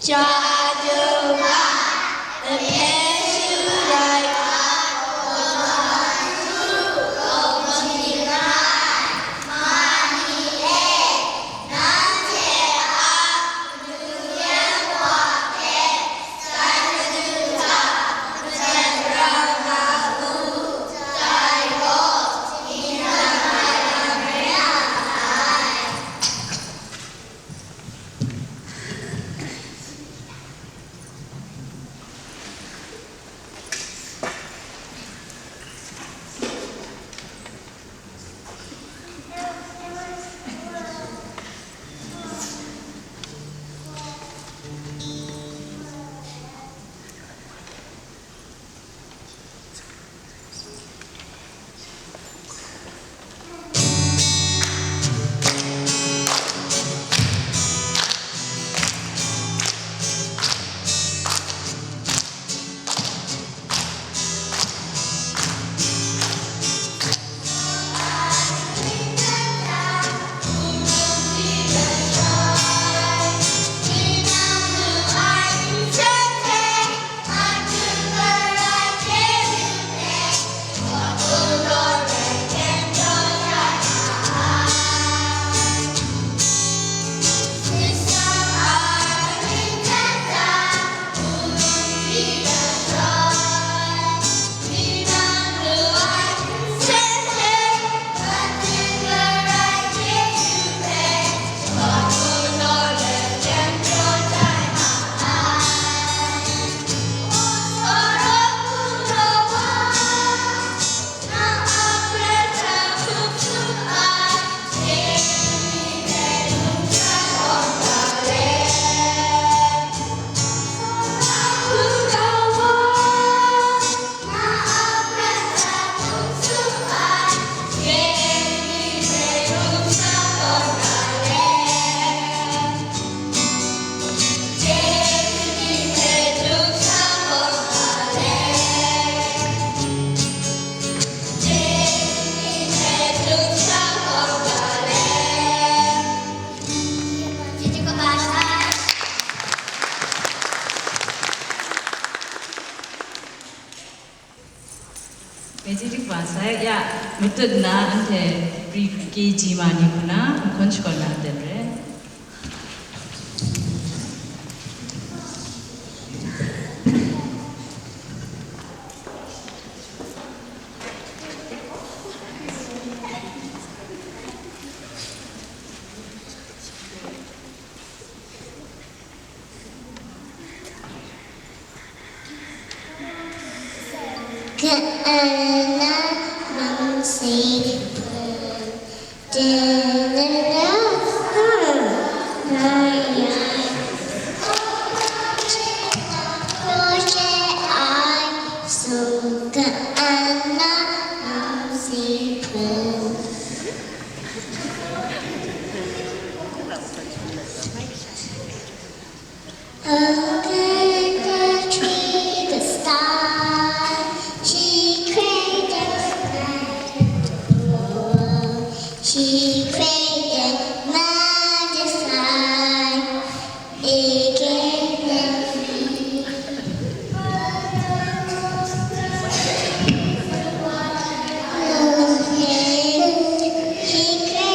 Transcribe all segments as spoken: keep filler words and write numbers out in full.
Chyalu ga, the Peshulai ga, Mejik dik wa sai, ya, matut nna anhte pri K G ma ni hku na, nhkawn shakawn na aten re. Ka ana nang se, Open the tree, the sky, she created man. She created man just like it gave them. He created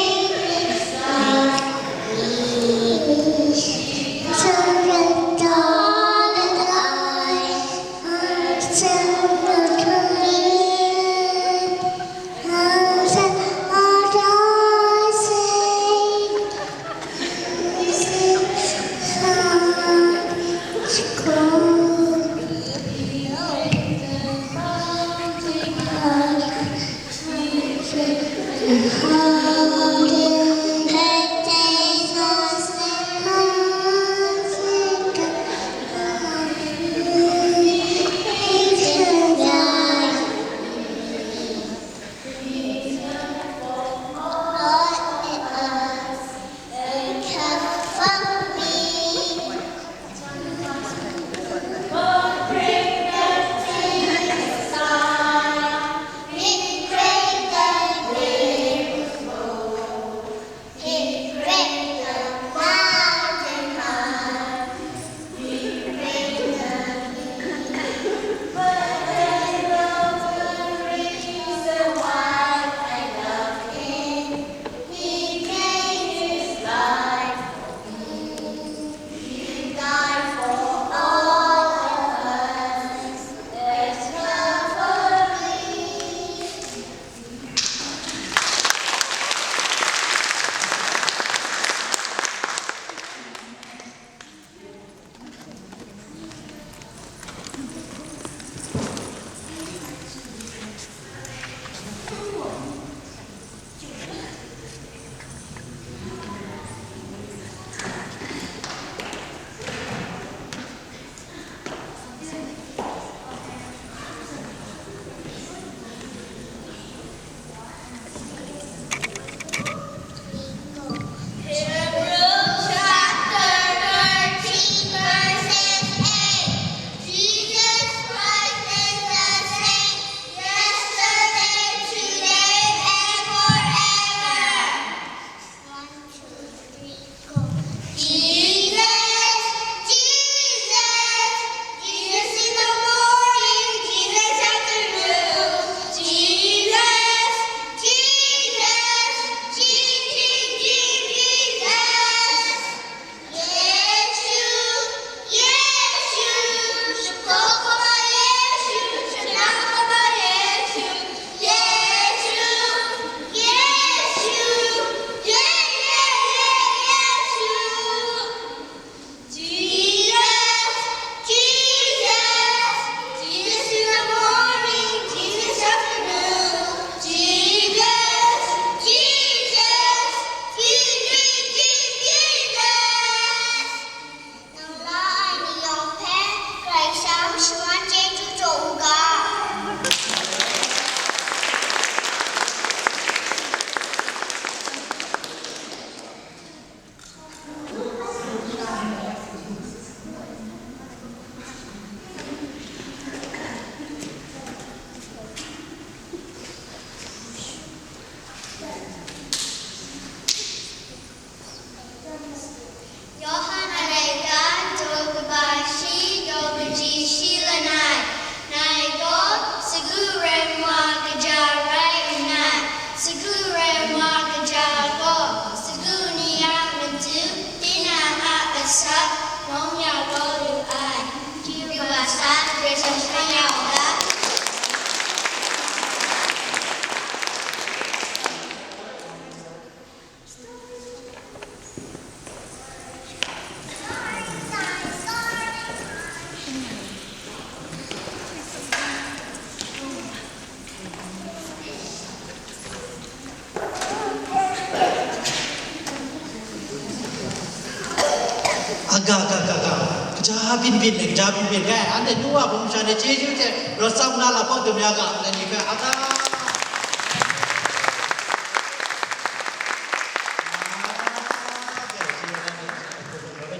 Byin byin le, kaja byin byin le, anhte nu wa hpung sha ni chyeju hte rawt tsang na la pawt dum ya ga, dai ni hpe, a ga.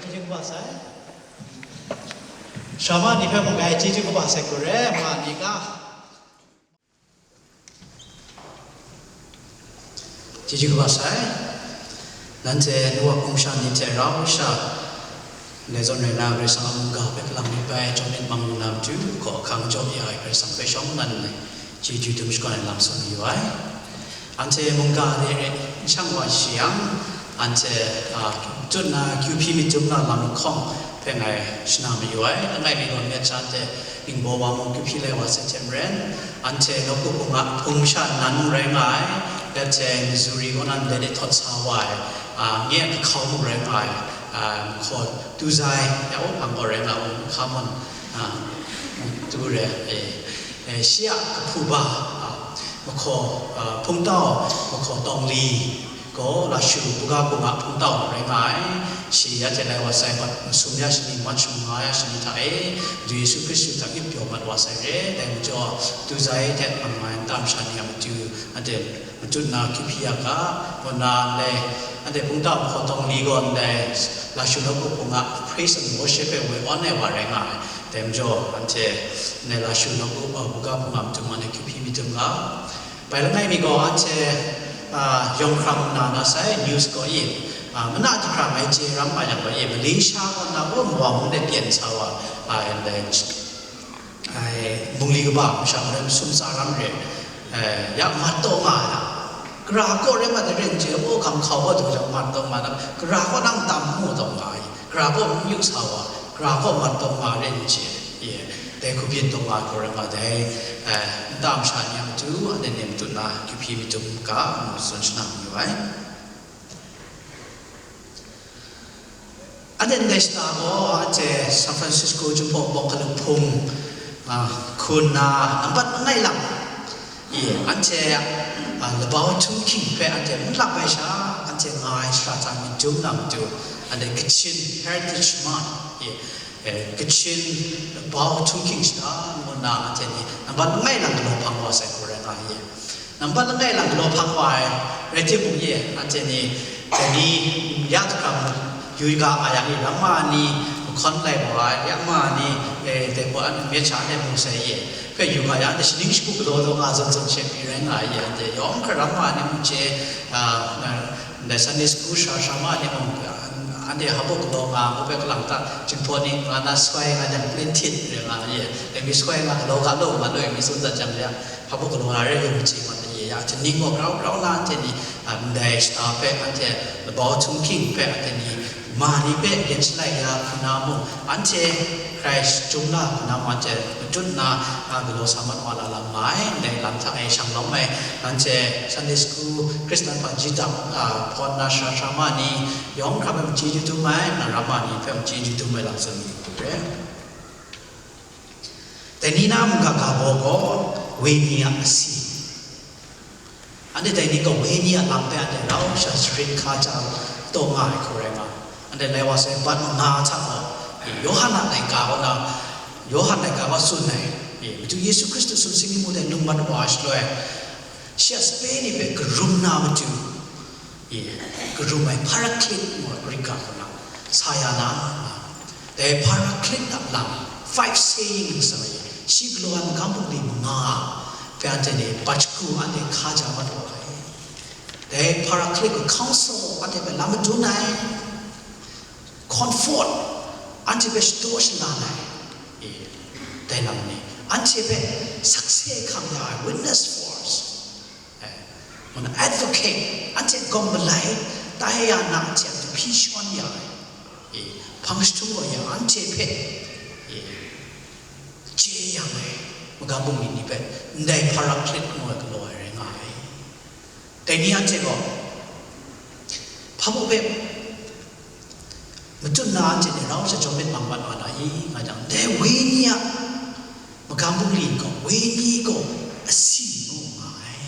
Chyeju kaba sai. Sha ma ni hpe mung dai chyeju kaba sai hku re, ma ni ga. Chyeju kaba sai, nanhte nu wa hpung sha ni hte rau sha, ndai zawn rai na Karai Kasang a mungga hpe kalang myit bai jawm myit mang lu na matu, kaw hkang jaw ya ai Karai Kasang hpe shawng nnan chyeju dum shakawn ai lam tsun mayu ai. Anhte mungga re re n shang wa shi yang, anhte, a, tut na kyu hpyi myit dum na lam lahkawng hpe ngai shana mayu ai. Langai mi gaw myit sha hte, Ningbaw wa mung kyu hpyi lai wa sai hte maren, anhte nawku hpung a hpung sha nnan mung rai nga ai, ret hte Missouri kaw na ndai de htawt sa wa ai, a, nye a kahkau mung rai nga ai, a, hkaw Tuzai, ya o hpang gaw rai nga ai, hka mun, a, tu re, e, e, shi a kahpu ba, a, mahkaw, a, hpungtau, mahkaw Tawng Li, gaw Lashu buga hpung a hpungtau rai nga ai. Shi ya hte lai wa sai mat masum ya shani, mat sumnga ya shani hta e, Madu Yesu Hkristu hta ip pyaw mat wa sai re. Dai majaw, Tuzai hte hpang nga ai nta masha ni a matu, anhte matut na kyu hpyi ya ga, kaw na ndai, anhte hpungtau mahkaw Tawng Li gaw ndai Lashu nawku hpung a praise and worship e woi awn ai wa rai nga ai. Dai majaw, anhte ndai Lashu nawku, a, buga hpung a matu ma ni kyu hpyi myit dum ga. Bai langai mi gaw anhte, a, yawng hkram na na sai news gaw i, a, mana jahprang ai chye ram nga yang gaw i, Malaysia kaw na gaw Mawam mung de pyen sa wa, a, ndai, ai, bungli kaba masha gaw sum tsa ram re, e, ya mat taw nga ai na. Gara kaw rai mat ai ren chye, o, gam hkau gaw du jang mat taw nga na, gara kaw nang tam mu taw nga ai, gara kaw n yu sa wa, gara kaw mat taw nga ren chye. Ye, dai hku byin taw nga ai hku rai nga dai, eh, nta masha ni a matu, anhte nem tut na, kyu hpyi myit dum ga, ngu tsun shana mayu ai. Anhte ndai shata gaw, anhte San Francisco Jinghpaw Bawng Hkalup Hpung, ah, hkun na, nambat langai lang, ye, anhte, ah, Labau Htung Hking hpe anhte n lap ai sha, anhte nga ai shara hta myit dum na matu, anhte Kachin Heritage Month, ye, eh, Kachin Labau Htung Hking shata ngu nna anhte ni nambat langai lang galaw hpang wa sai hku rai nga ye. Nambat langai lang galaw hpang wa ai rai timung ye, anhte ni dai ni ya jahkram yu ga nga yang i, ram ma ni mahkawn lai wa ai, ya ma ni, eh, dai gaw an myit sha ai mu sai ye. Hpe yu ga yang, dai shaning shagu galaw taw nga zawn zawn she pyi rai nga ye, anhte yawng hkra ram ma ni mung chye, ah, na, ndai Sunday school sara sara ma ni mung, ah, anhte hpa galaw nga, ngu hpe kalang ta, Jinghpaw ni nga na soi nga jang, plen htit re nga ye, dai mi soi nga galaw ga law nga law mi tsun dat jang ya, hpa galaw na re yung chye mat ye, ya, hte ning gaw grau grau na anhte ni, ah, ndai shata hpe anhte Labau Htung Hking hpe anhte ni ma ni hpe yen shalai ya hku na mung, anhte Hkrai chyum la hku na mung, anhte matut na, a, galaw sa mat wa la lam nga ai, ndai lam hta e shang lawm ai, anhte Sunday School, Khristan hpa ji dap, a, hpawn na sara sara ma ni, yawng hkra hpe machyi chyu dum ai, na ram ma ni hpe machyi chyu dum ai lam tsun mayu re. Dai ni na mungga ga baw gaw, wenyi a asi. Anhte dai ni gaw wenyi a lam hpe anhte rau sha sharit hkaja taw nga ai hku rai nga, anhte lai wa sai bat manga hta gaw, Yawhan a laika kaw na, Yawhan laika kaw tsun ai, Madu Yesu Hkristu sumsing lamu dai lung mat wa ai shaloi, shi a sape ni hpe karum na matu, karum ai Paraclete ngu ai Greek ga hku na, sa ya na, dai Paraclete a lam, five sayings, shi galaw ai magam bungli manga hpe anhte ni bat shagu anhte hkaja mat wa ai. Dai Paraclete gaw counsel, anhte hpe lam madun ai, comfort, anhte hpe shadaw shalan ai, e, dai lam ni, anhte hpe sakse hkam ya ai, witness force, e, ngu na advocate, anhte gawm malai tai ya na, anhte a hpyi shawn ya ai, e, hpang jahtum gaw ya anhte hpe, e, chye yang ai, magam bungli ni hpe ndai Paraclete ngu ai galaw ai rai nga ai. Dai ni anhte gaw, hpa mung hpe matut na anhte ni rau sha jawm myit mang mat wa na i, nga jang, dai wenyi a magam bungli gaw, wenyi gaw asi ngu nga ai.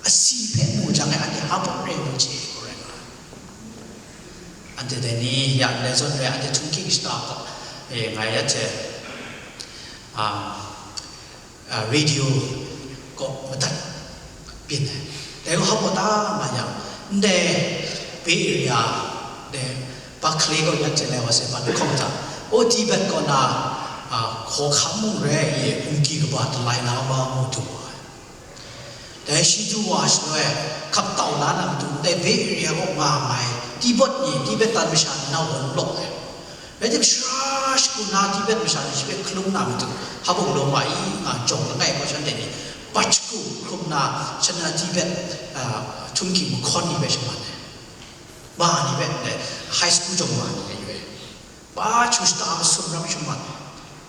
Asi hpe mu jang e, anhte hpa mung re mu chye ai hku rai nga ai. Anhte dai ni ya ndai zawn re, anhte Htung Hking shata gaw, E, ngai ya hte, a, a, radio kaw madat byin ai. Dai gaw hpa ta nga yang, ndai Bay Area, ndai Berkeley kaw ya hte lai wa se, ban hkawm ta, o, Tibet kaw na, a, hkawhkam mung rai, e, hpungki kaba talai na ma mu du wa ai. Dai shi du wa shaloi, hkap tau la na matu, ndai Bay Area kaw nga mai, Tibet ni, Tibetan masha ni na won law ai. Rai tim, shara shagu na Tibet masha ni shi hpe hkalum na matu, hpa bung law nga i, nga jawng langai kaw shanhte ni, bat shagu hkrum na, shanhte Tibet, a, htunghking mahkawn ni hpe shaman ai. Ma ni hpe ndai high school jawng ma ni hpe yu ai. Ba hkyu shata masum ram shaman ai.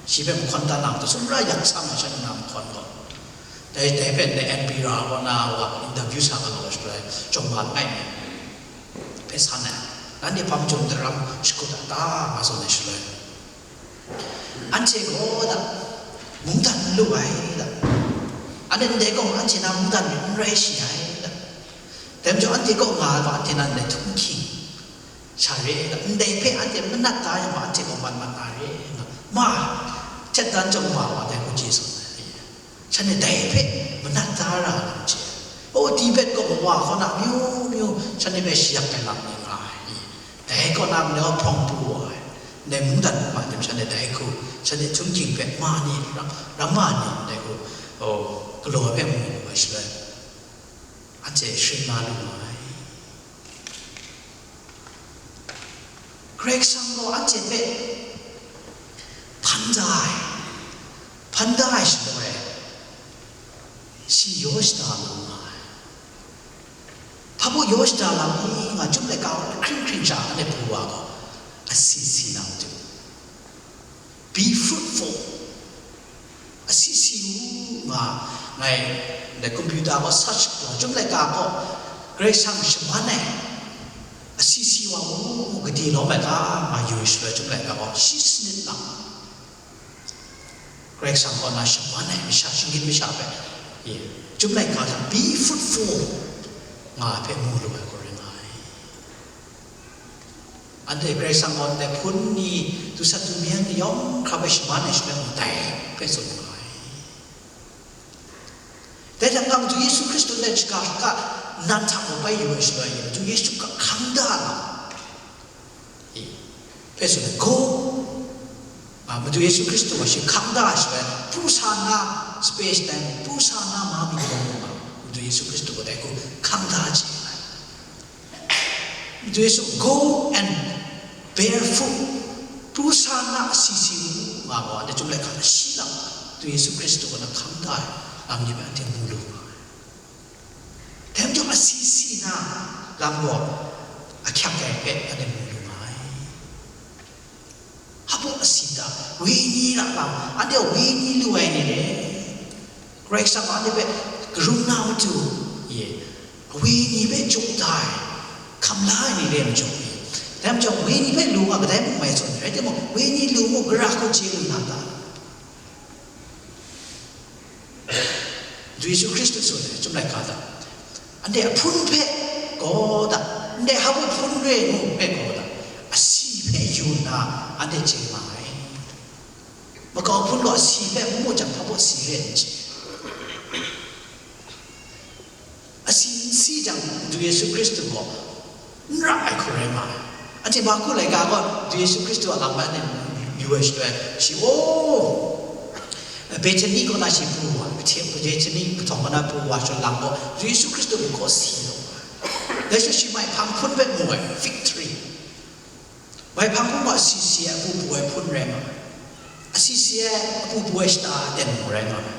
Shi hpe mahkawn dan na matu, sumra yak sam ai shanhte na mahkawn gaw. Dai, dai hpe ndai N P R kaw na wa interview sa ga law shaloi, jawng ma langai mi hpe san ai. Nanhte hpa majaw daram shakut a ta, nga tsun ai shaloi, anhte gaw da, mungdan n lu ai da. Anhte ndai gaw anhte na mungdan rai n rai shi ai da. Dai majaw anhte kaw nga ai gaw, anhte nan ndai htunghking sha re, ndai hpe anhte manat da yang gaw, anhte gaw mat mat na re, nga ma, htet dan chyawm ma wa dai hku Yesu, shanhte dai hpe manat da ra ai lam hte, o, Tibet kaw wa kaw na amyu myu shanhte hpe shayak ai lam ni nga ai. Dai kaw na ndai hpawng pru wa ai, ndai mungdan ma tim shanhte dai hku, shanhte htunghking hpe ma ni, ram, ram ma ni dai hku, o, galaw ai hpe mu ai shaloi, anhte shing na lu nga ai. Karai Kasang gaw anhte hpe hpan da ai, hpan da ai shaloi, shi yaw shada lu nga ai. Hpa baw yaw shada lam i nga, chyum laika hkring hkring sha anhte pru wa gaw, asi si na matu, "Be fruitful." Asi si u nga, ngai ndai computer gaw search gaw, chyum laika gaw Karai Kasang shaman ai, asi si wa u, gade lawm ai ta, nga yu shaloi, chyum laika gaw shi sanit lang Karai Kasang kaw na shaman ai masha, shinggyim masha hpe, e, chyum laika hta, "Be fruitful," nga ai hpe mu lu ai gaw rai nga ai. Anhte Karai Kasang gaw ndai hpun ni, dusat dumi ni yawng hkra hpe shaman ai shaloi mung dai hpe tsun nga ai. Dai hta n-ga, Madu Yesu Hkristu ndai shaga hkra nan hta gaw bai yu ai shaloi, Madu Yesu hkang da na, e, hpe tsun ai, "Go." A, Madu Yesu Hkristu gaw shi hkang da ai shaloi, pru sa nna, space time, pru sa nna, ma mi gaw, Madu Yesu Hkristu gaw dai hku hkang da chye ai. Madu Yesu, "Go and bear fruit." Pru sa nna, asi si u, nga gaw, anhte chyum laika hta shi lam, Madu Yesu Hkristu kaw na hkang da ai lam ni hpe anhte mu lu nga ai. Dai majaw, asi si na lam gaw, ahkyak ai hpe anhte mu lu nga ai. Hpa baw asi ta, wenyi ra lam, anhte wenyi lu ai ni re. Karai Kasang gaw anhte hpe karun na matu, e, wenyi hpe jaw da ai, hkam la ai ni re majaw, e, dai majaw, wenyi hpe lu nga, kadai mung mai tsun, rai timung, wenyi lu mu, gara hku chye lu na ta? Madu Yesu Hkristu tsun ai, chyum laika hta, anhte ahpun hpe gaw da, ndai hpa baw hpun re ngu hpe gaw da, asi hpe yu nna anhte chye nga ai. Makau hpun gaw asi hpe n mu jang, hpa baw si re n chye. Asi n si jang, Madu Yesu Hkristu gaw n ra ai hku rai nga ai. Anhte Marku laika gaw Madu Yesu Hkristu a lam bai anhte yu ai shaloi, shi, o, Bethani kaw na shi pru wa, Bethani kahtawng kaw na pru wa shaloi, lam gaw Madu Yesu Hkristu mung gaw si lu ai. Dai shaloi shi maihpang hpun hpe mu ai, fig tree. Maihpang hpun gaw asi si ai, apu pu ai hpun rai nga ai. Asi si ai, apu pu ai shata aten mung rai nga ai.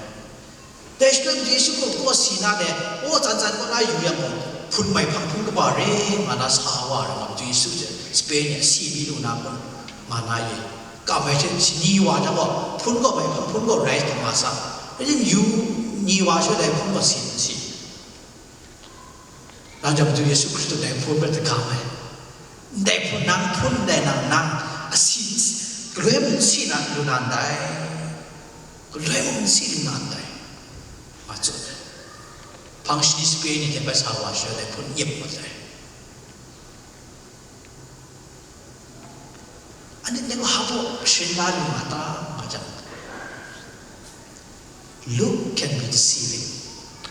Dai shaloi Madu Yesu gaw kaw si na de, o, tsan tsan kaw na yu yang gaw, hpun maihpang hpun kaba re nga na sa wa ai, Madu Yesu hte sape ni asi mi lu na hpun nga na ye, kam ai hte shani wa jang gaw, hpun gaw maihpang hpun gaw rai taw nga sa, rai timung, yu ni wa shaloi dai hpun gaw si n si? Nang chyawm Madu Yesu Hkristu dai hpun hpe dagam ai. Ndai hpun, nang hpun ndai nang, nang asi, galoi mung si na lu na ndai, galoi mung si lu na ndai, nga tsun ai. Hpang shani sape ni hte bai sa wa shaloi dai hpun nyip mat ai. Anhte ndai gaw hpa baw Shing la lu nga ta, nga jang, look can be deceiving,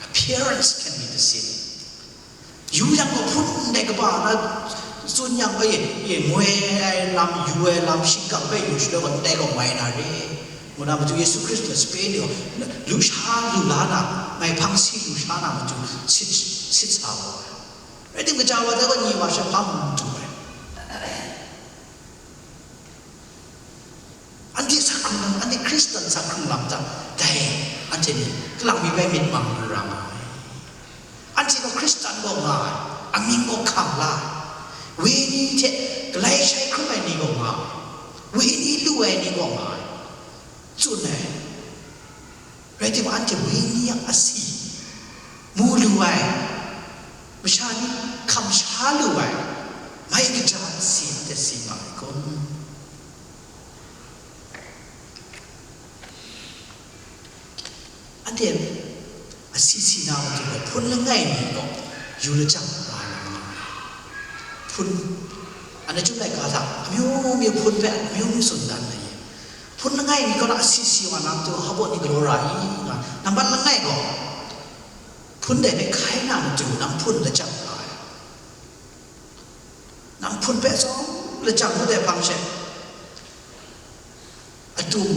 appearance can be deceiving. Yu yang gaw hpun ndai kaba na tsun yang, e, e, moi ai lam, yu ai lam, shingkang hpe yu shaloi gaw ndai gaw mai na re, ngu na matu Yesu Hkristu a sape ni gaw, lu sha lu la na, ngai hpang si lu sha na matu sit, sit sa wa ai. Rai tim, kaja wa dai gaw ni wa she hpang du ai. Anhte sa hkrung lam, anhte Hkristan sa hkrung lam hta, dai, anhte ni kalang mi bai myit mang lu ra nga ai. Anhte gaw Hkristan gaw nga ai, amying gaw hkam la ai, wenyi hte galai shai hkrum ai ni gaw nga ai, wenyi lu ai ni gaw nga ai, tsun ai. Rai timung, anhte wenyi a asi mu lu ai, masha ni hkam sha lu ai, mai kaja a asi anhte si nga ai kun? Anhte asi si na matu gaw hpun langai mi gaw yu lajang ra ai lam nga ai. Hpun, anhte Chyum laika hta amyu myu hpun hpe amyu myu tsun dan ai. Hpun langai mi kaw na asi si wa na matu hpa baw ni galaw ra i nga, nambat langai gaw, hpun dai hpe hkai na matu nang hpun lajang nga ai. Nang hpun hpe tsawm lajang ngut ai hpang she, atum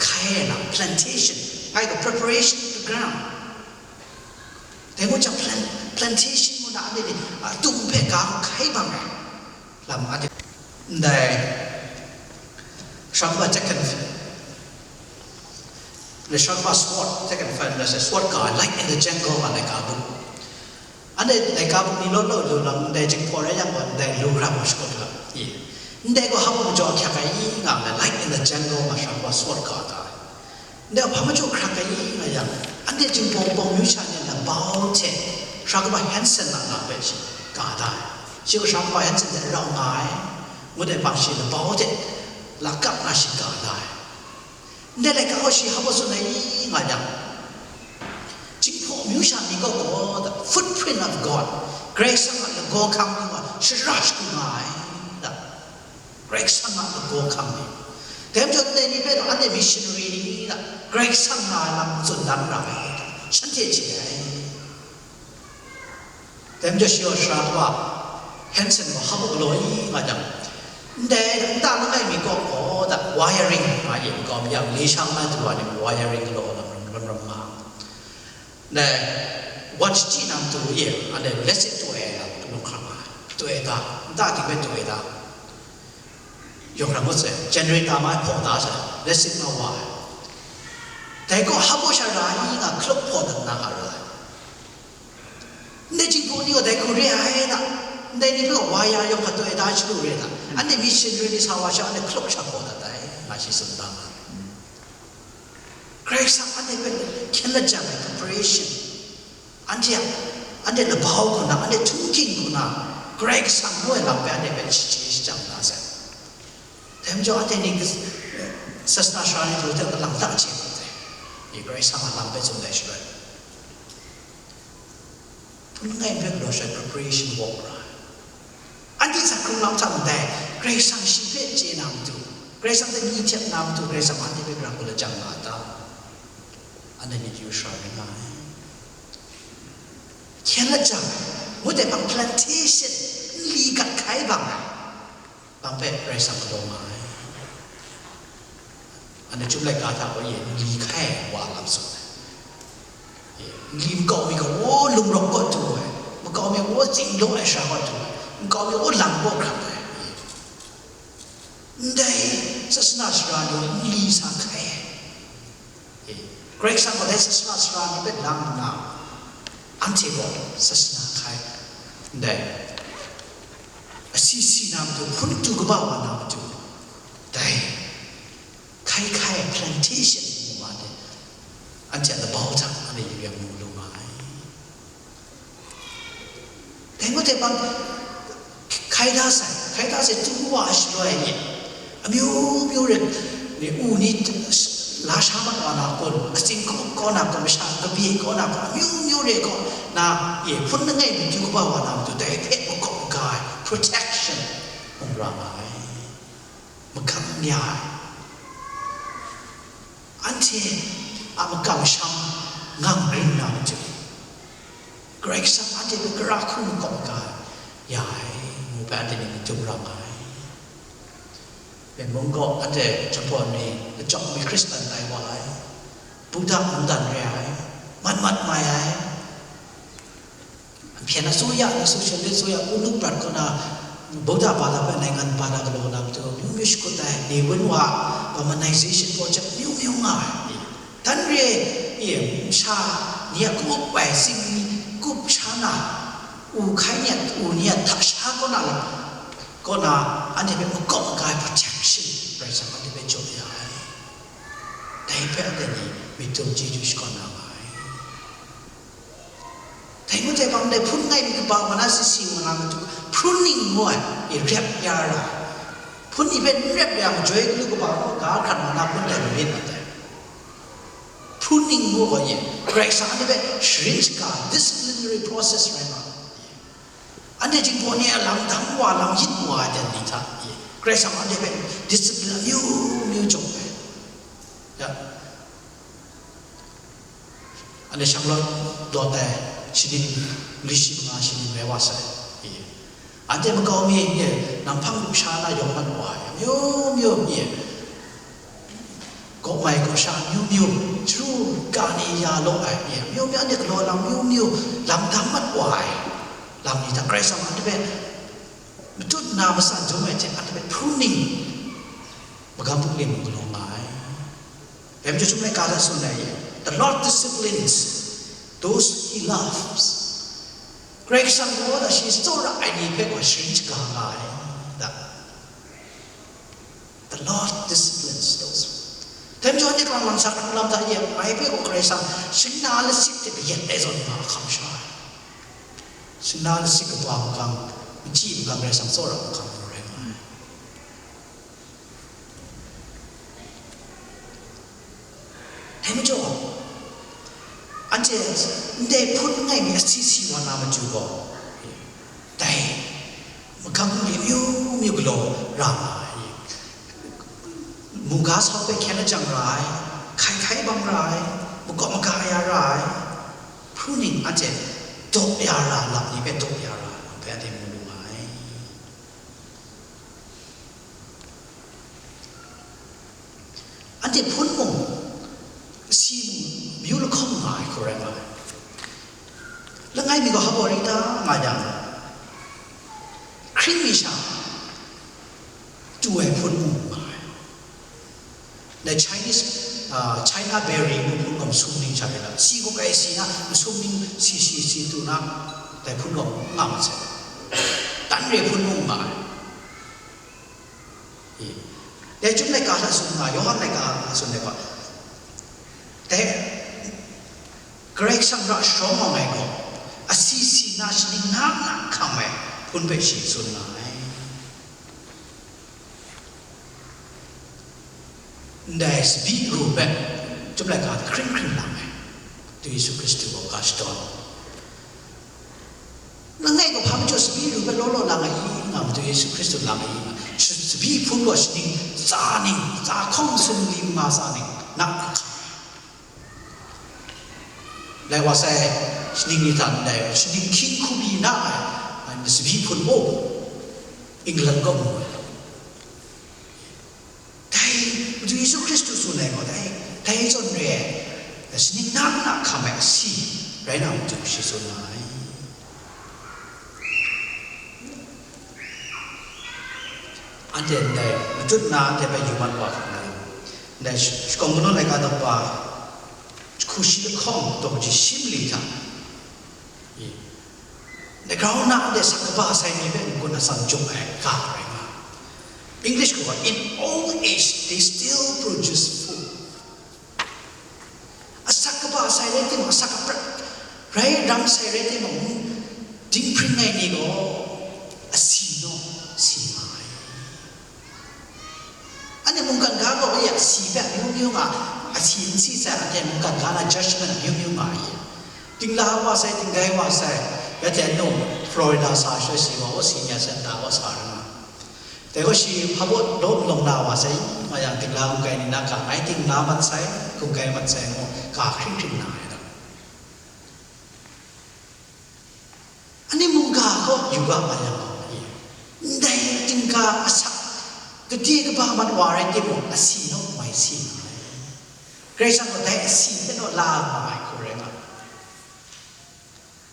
hkai ai lam, plantation, ngai gaw preparation of the ground. Dai ngut jang plan-, plantation ngu na anhte ni atum hpe ga hkai bang ai lam anhte. Ndai, Shakpa Second, le Shakpa Sword, Second Fan, le Sword ga, Light in the Jungle, ma laika buk. Anhte laika buk ni law law lu lam, ndai Jinghpaw rai yang gaw, ndai lu hkra gaw shakut hkra, i. Ndai gaw hpa baw majaw ahkyak ai i nga, le Light in the Jungle, ma Shakpa Sword ga ta. Ndai hpa majaw hkrak ai nga yang, anhte Jinghpaw Wunpawng myu sha ni labau hte, Shakpa Hanson a nga hpe shi ga da ai. Shi gaw Shakpa Hanson hte rau nga ai, ngut ai hpang shi labau hte lakap na shi ga da ai. Ndai laika gaw shi hpa baw tsun ai nga yang, Jinghpaw myu sha ni gaw gaw, the footprint of God, Karai Kasang a lagaw hkang ni wa shara shagu nga ai, da. Karai Kasang a lagaw hkang ni. Dai majaw ndai ni hpe gaw anhte missionary ni na Karai Kasang nga ai lam tsun dan ra ai, shanhte chye ai. Dai majaw shi gaw Sara Kaba Hanson gaw hpa baw galaw i nga jang, ndai nta langai mi kaw gaw da wiring nga ye, makau mi yang li shang na du wa ni wiring galaw lam ram ram ram nga. Dai, watch chyi na matu e, anhte let's say taw ai lam, lung hkra nga ai. Taw ai ta, nta ting hpe taw ai ta. Yawng hkra ngut sai, generator mai hpaw da sai, let's say nga wa ai. Dai gaw hpa baw sha ra ai, nga hkaluk hpaw dat na nga ra ai. Ndai Jinghpaw ni gaw dai hku re ai na, ndai ni hpe gaw wa ya yawng hkra taw ai ta, shi lu re ta. Anhte missionary ni sa wa sha, anhte hkaluk sha hpaw dat ai, nga shi tsun da nga ai. Karai Kasang anhte hpe hkyen lajang ai preparation, anhte a, anhte labau hku na, anhte htunghking hku na, Karai Kasang ngu ai lam hpe anhte hpe shaji shajang na sai. Dai majaw anhte ni gas-, sasana sara ni hte kalang ta chye mat ai. Karai Kasang a lam hpe tsun dai shaloi, hpun langai nme galaw sha preparation walk ra ai. Anhte sa hkrung lam hta ndai, Karai Kasang shi hpe chye na matu, Karai Kasang hte myi htet na matu, Karai Kasang anhte hpe grang hku lajang nga a ta? Anhte myit yu sara rai nga ai. Hkyen lajang ai, ngut ai hpang plantation, nli gat hkai bang ai. Bang hpe Karai Kasang galaw nga ai. Anhte Chyum laika hta gaw, ye, nli hkai ai wa lam tsun ai. Ye, nli makau mi gaw, o, lung rawk kaw du ai, makau mi gaw, o, tsing law ai sara kaw du ai, makau mi gaw, o, lam kaw hkrak ai. Ye. Ndai sasana sara ni gaw nli sa hkai ai. E, Karai Kasang gaw dai sasana sara ni hpe lang nna, anhte gaw sasana hkai, ndai asi si na matu, hpun du kaba wa na matu, dai hkai hkai plantation mu wa de, anhte a labau hta anhte yu yang mu lu nga ai. Dai ngut ai bang, hkai da sai, hkai da sai, tu wa shaloi ni, amyu myu rai, ni u ni la sha mat wa na kun, atsing hkawm kaw na kun, masha kabye kaw na kun, amyu myu rai kaw na, ye hpun langai mi du kaba wa na matu, dai hpe makawp maga ai, protection, hkrum ra nga ai. Magam ya ai, Anhte a makam sham ngang ring na matu, Karai Kasang anhte hpe gara hku makawp ga ya ai, ngu hpe anhte ni madun ra nga ai. Myen mung gaw anhte chyahpawn ni, lachyawk mi Hkristan tai wa ai, Buddha mungdan re ai, mat mat mai ai. Hpyen a, အစိုးရ na socialist အစိုးရ ဦးနု Pratt ခုန ဗုဒ္ဓဘာသာဘက်နိုင်ငံဘာသာကလောလမ်းတို့ မျိုးမျိုးရှိကိုတိုင်နေဝင်ဝါ urbanization project မျိုးမျိုးငါတန်ရေ iem sha เนี่ย kup bai sing ni kup sha na u khai เนี่ย u เนี่ย tha sha ko na la ko na anhte hpe makawp maga ai protection Karai Kasang anhte hpe jaw ya ai. Dai hpe anhte ni myit dum chyeju shakawn na nga ai. Dai mung dai bang dai hpun ngai mi kaba wa na sisi wa na matu, pruning ngu ai, e rep ya ra. Hpun ni hpe n rep ya majoi galu kaba gaw, ga hkrat wa na hpun dai lamit mat ai. Pruning ngu ai, Karai Kasang anhte hpe sharin shaga, disciplinary process rai nga. Anhte jingbaw ni a lam dang wa, lam yit wa ai dan ni hta, Karai Kasang anhte hpe discipline amyu myu jaw ai. Ya. Anhte shanglawt lawt ai shaning, li shi manga shaning rai wa sai. Anhte makau mi, ye, nang hpang lu sha na yawng mat wa ai, amyu myu, ye, gaw mai gaw sha amyu myu, chyaru ga ni ya law ai, ye, amyu myu, anhte galaw lam amyu myu, lam dang mat wa ai, lam ni hta Karai Kasang anhte hpe matut nna matsan dum ai hte, anhte hpe pruning, magam bungli mung galaw nga ai. Dai majaw, Chyum laika hta tsun ai, "The Lord disciplines those he loves." Karai Kasang gaw da shi tsawra ai ni hpe gaw sharin shaga nga ai, da. "The Lord disciplines those." Dai majaw, anhte kalang lang sa hkrung lam hta e, ngai hpe gaw Karai Kasang shingna lasik hte kayat ai zawn nga hkam sha ai. Shingna lasik kaba makam, machyi makam Karai Kasang tsawra makam rai nga ai. Dai majaw, anhte ndai hpun langai mi asi si wa na matu gaw, dai magam bungli amyu myu galaw ra nga ai. Mungga sau hpe hkyen lajang ra ai, hkai hkai bang ra ai, makawp maga ya ra ai, pruning anhte daw ya ra, lam ni hpe daw ya ra, hpe anhte mu lu nga ai. Anhte hpun mung, si mung, myu lahkawng nga ai hku rai nga ai. Langai mi gaw hpa gaw ring ta nga yang, hkring mi sha tu ai hpun mung nga ai. Dai Chinese, ah, China berry ngu hpun gaw masum ning sha rai na, si gaw kai si na, masum ning si si si tu na, dai hpun gaw nga mat sai. Tan re hpun mung nga ai. Dai Chyum laika hta tsun nga, Yawhan laika hta tsun ai gaw, dai Karai Kasang ra sharawng ai gaw, asi si na shaning na na hkam ai hpun hpe shi tsun nga ai. Ndai tsabyi ru hpe Chyum laika hta hkring hkring lang ai, Madu Yesu Hkristu gaw ga shadawn. Langai gaw hpa majaw tsabyi ru hpe law law lang ai i, nga Madu Yesu Hkristu lang ai i, nga. Shi-, tsabyi hpun gaw shaning tsa ning, tsa hkawng sumli manga tsa ning, na hkam ai. Lai wa sai, shaning ni hta ndai, shaning hkying hku pyi na ai, ai, tsabyi hpun mung, England kaw mu ai. Dai, Madu Yesu Hkristu tsun ai gaw, dai, dai zawn re ai, shaning na na hkam ai asi, rai na matu shi tsun nga ai. Anhte ndai, matut nna anhte hpe yu mat wa hkra na, ndai sh-, shakawn kanawn laika daw pa, jahku shi lahkawng, daw kaji shi mali hta, i, ndai grau nna anhte asak kaba sai ni hpe n-gun atsam jung ai ga rai nga. English gaw, "In old age, they still produce food." Asak kaba sai rai timung, asak aprat rai ram sai rai timung, dinghpring ai ni gaw asi naw si nga ai. Anhte mungkan ga gaw ya si hpe amyu myu nga, asi n si sai, anhte mungkan ga na judgment amyu myu nga ai. Dingla wa sai, dinggai wa sai, ya hte nu Florida sa shaloi si wa, o senior center wa sa rai nga. Dai gaw shi hpa baw daw n lawng na wa sai, nga yang, dingla hkungkai ni na ga ngai ting na mat sai, hkungkai mat sai ngu, ga hkring hkring na ai dang. Ani mungga gaw yu ga ma yang gaw, ndai dingga asak, gade kaba mat wa rai timung, asi naw mai si nga ai. Karai Kasang gaw dai asi hte naw la nga ai hku rai nga ai.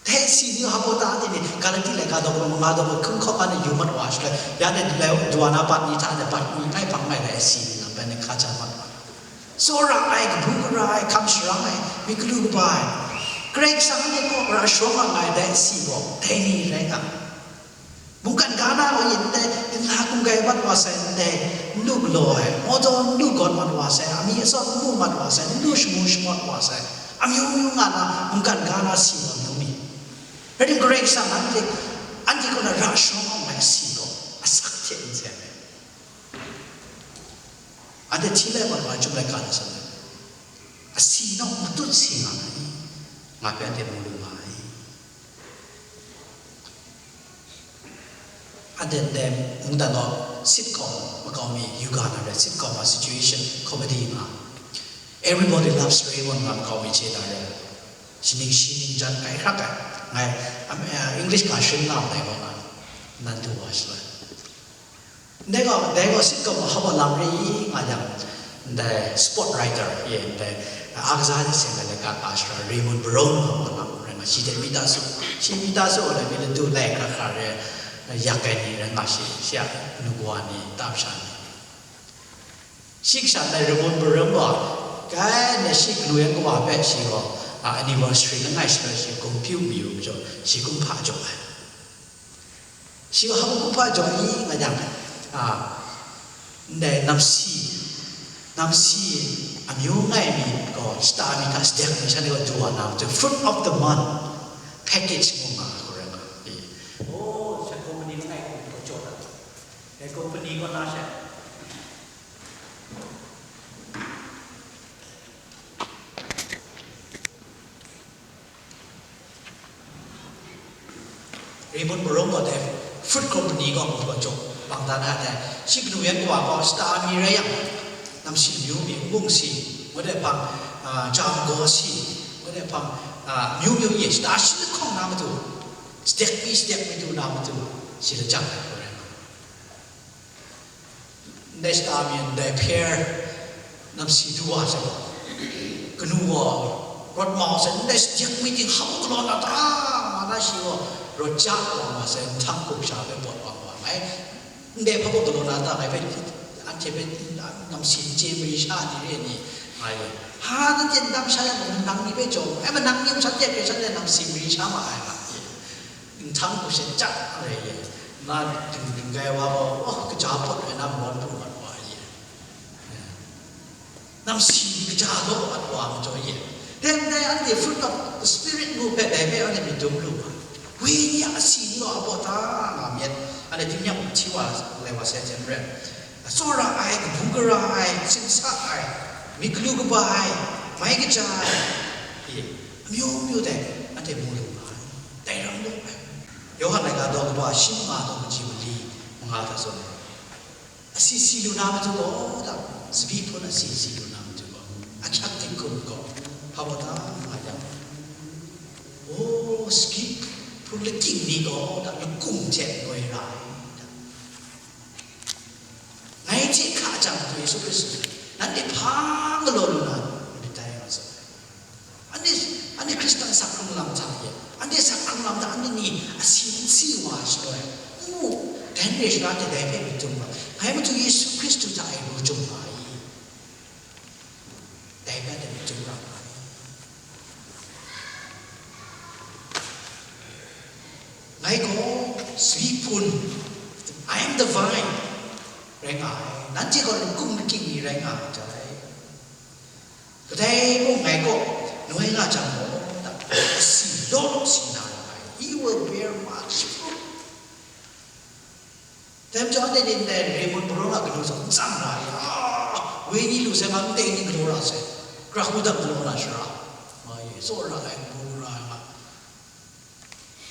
Dai asi ni hpa baw ta tini, Galati laika daw manga daw hkun hkawk anhte yu mat wa shaloi, ya ni lai duwa na bat ni hta, bat ni ngai hpang ngai dai asi ni lam bai ni hka ja mat wa. Tsawra ai, kabu gara ai, hkam sharang ai, myit galu kaba ai, Karai Kasang anhte kaw ra sharawng nga ai dai asi gaw, dai ni rai nga ai. Mungkan ga na gaw yin ndai, dingla hkungkai mat wa sai ndai, n lu galaw ai, mawdaw n lu gawn mat wa sai, amying atsawm n mu mat wa sai, n lu shamu shamawt wa sai, amyu myu nga na mungkan ga na si gaw amyu mi. Rai tim, Karai Kasang anhte, anhte kaw na ra sharawng nga ai asi gaw, asak hte n seng ai. Anhte hti lai mat wa ai Chyum laika na san ai. Asi naw matut si nga ai, nga hpe anhte mu lu nga ai. Anhte ndai mungdan gaw sitcom makau mi, yu ga na rai, sitcom a situation comedy nga. Everybody Loves Raymond nga makau mi chye na rai. Shi ning shi ning jan kai hkrak ai. Ngai, am-, eh, English ga sharin nga ndai gaw nga, nan du wa shaloi. Ndai gaw, ndai gaw sitcom hpa baw lam rai i nga yang, ndai sport writer, ye, ndai, a, agaza ni seng ai laika ka shara Raymond Barone hpa baw lam rai nga, shi de mi ta su, shi mi ta su, wa mi ladu lai hkra hkra re, yak ai ni rai nga shi, shi a nu wa ni, tam sha ni. Shi kasha ndai Raymond Barone gaw, kai na shi kanu yan kawa hpe shi gaw, a, anniversary langai shaloi shi kum pyu mayu majaw, shi kum hpa jaw ai. Shi gaw hpa kumhpa jaw i nga yang, a, ndai namsi, namsi amyu ngai mi gaw, shata mi hta sadek mi shanhte gaw du wa na matu, fruit of the month package ngu nga ai hku rai nga. E. Oh, shan company langai hku gaw jaw na. Dai company gaw na sha. Raymond Barone gaw dai fruit company gaw mu gaw jaw, bang dan a dai, shi kanu yan kawa gaw shata mi rai yang, namsi amyu mi, nbung si, ngut ai hpang, a, jam gaw si, ngut ai hpang, a, amyu myu ye, shata shi lahkawng na matu, sadek mi, sadek mi du na matu, shi lajang ai hku rai nga. Ndai shata mi ndai hpyer namsi du wa sai gaw, kanu gaw rawt mau sai, ndai sadek mi ting hpa baw galaw na ta, nga na shi gaw rawt ja wa ma sai, nhtang hkum sha hpe pawt wa ma ai. Ndai hpa baw galaw na ta, ngai hpe, anhte hpe namsi n chye mari sha ni re ni, nga ye. Ha, nanhte ndam sha yang, manang ni hpe jaw, ai manang ni mung shanhte hpe shanhte namsi mari sha ma ai, nga ye. Nhtang hku sha chyang rai ye, na ding, dinggai wa gaw, oh, kaja pawt rai na, mawan pru mat wa ye. Namsi kaja law mat wa majaw ye. Dai ndai anhte fruit of the Spirit ngu hpe dai hpe anhte myit dum lu nga. Wenyi a asi ni gaw a baw ta nga myit, anhte tingnyang hti wa lai wa sai hte maren, tsawra ai, kabu gara ai, tsimsa ai, myit galu kaba ai, mai kaja ai, e, amyu myu dai, anhte mu lu nga ai, dai ram lu ai. Yawhan laika daw kaba shi manga daw kaji mali manga hta zawn, asi si lu na matu gaw, da, tsabyi hpun asi si lu na matu gaw, ahkyak dinghkum gaw, hpa wa ta nga yang, o, tsabyi hpun lakying ni gaw, da, lakum hte loi ra ai, da. Ngai hte hka jang, Yesu Hkristu, nanhte hpa galaw lu na, myit tai nga saw ai. Anhte, anhte Hkristan sak hkrung lam hta e, anhte sak hkrung lam hta anhte ni asi n si wa shaloi, n mu, dai n re shara hte dai hpe myit dum nga, ngai matu Yesu Hkristu hta e lu jum nga ai. Dai hpe anhte myit dum ra nga ai. Ngai gaw tsabyi hpun, I am the vine, rai nga ai, nanhte gaw lakum lakying ni rai nga ai jai. Kadai mung ngai kaw noi nga jang gaw, da, asi law law si na ra ai, he will bear much fruit. Dai majaw anhte ni ndai Raymond Barone a kanu zawn n tsang ra ai, a, wenyi lu sai, nga ndai ni galaw ra sai, gara hku dang galaw na shara, nga ye, tsawra ai, ngu ra ai nga,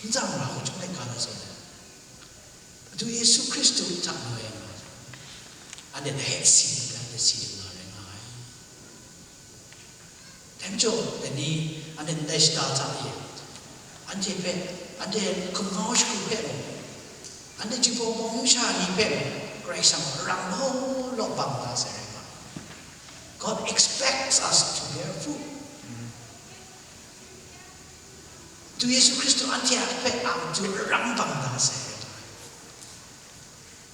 n tsang ra hku chyum ai ga na zawn ai. Madu Yesu Hkristu hta noi ai nga, Anhte dai si, anhte si lu na rai nga ai. Dai majaw, dai ni, anhte ndai shada hta e, anhte hpe, anhte hkum ngau shagu hpe mung, anhte Jinghpaw Wunpawng sha ni hpe mung, Karai Kasang a rang law law bang da sai rai nga. God expects us to bear fruit. Madu Yesu Hkristu anhte a hpe a matu rang bang da sai rai nga.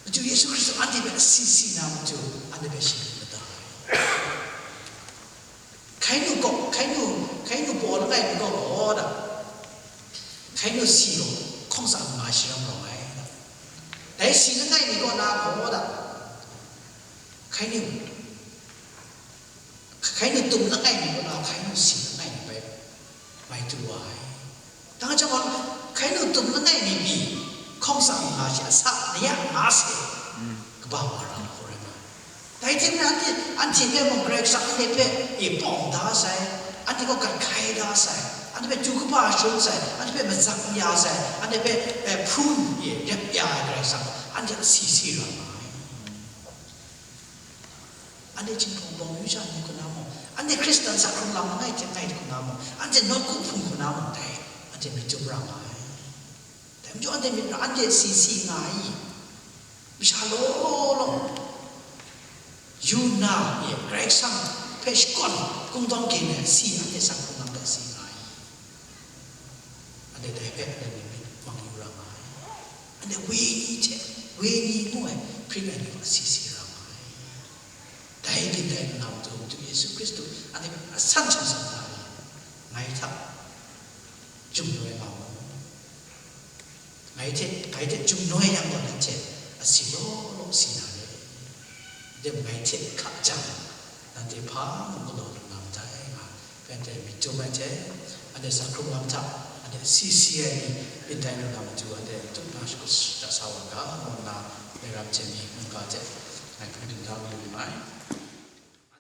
Madu Yesu Hkristu anhte hpe asi si na matu, anhte hpe shi mada ai. Hkainu gaw, hkainu, hkainu paw langai mi gaw gaw da, hkainu si gaw, hkawng tsang nga shi rawng rawng ai. Dai si langai mi gaw na gaw da, hkainu, hkainu tum langai mi gaw na, hkainu si langai mi bai, mai tu wa ai. Dang chyawm gaw, hkainu tum langai mi pyi, hkawng tsang nga shi a sa, ni a nga se, kaba wa ra hku rai nga. Dai hte maren anhte, anhte hpe mung Karai Kasang anhte hpe e pawng da sai, anhte gaw gat hkai da sai, anhte hpe du kaba shun sai, anhte hpe matsat ya sai, anhte hpe, eh, prune e rep ya ai Karai Kasang, anhte a si si ra nga ai. Anhte Jinghpaw Wunpawng sha ni hku na mung, anhte Hkristan sa hkrung lam langai hte langai hku na mung, anhte nawku hpung hku na mung dai, anhte myit dum ra nga ai. Dai majaw anhte myit ra, anhte si si nga ai. Masha law law, yu nna, Karai Kasang hpe shakawn kungdawn gyen ai si, anhte sa hkrung lam hta si nga ai. Anhte dai hpe anhte myit mang yu ra nga ai. Anhte wenyi hte, wenyi ngu ai hpring ai ni gaw asi si ra nga ai. Dai byin dai lu na matu, Madu Yesu Hkristu anhte hpe asan hkyen san da ai, ngai hta jumnoi nga mu. Ngai hte, ngai hte jumnoi yang gaw, nanhte asi law law si na re. Dem ngai hte hka jang, nanhte hpa mung galaw lu na matai nga, anhte myit dum ai hte, anhte sa hkrung lam hta, anhte asi si ai ni byin dai lu na matu, anhte tup na shakut shada sa wa ga, ngu nna, Laira hte mi mungga hte ngai hpung dingdang yu yu mai.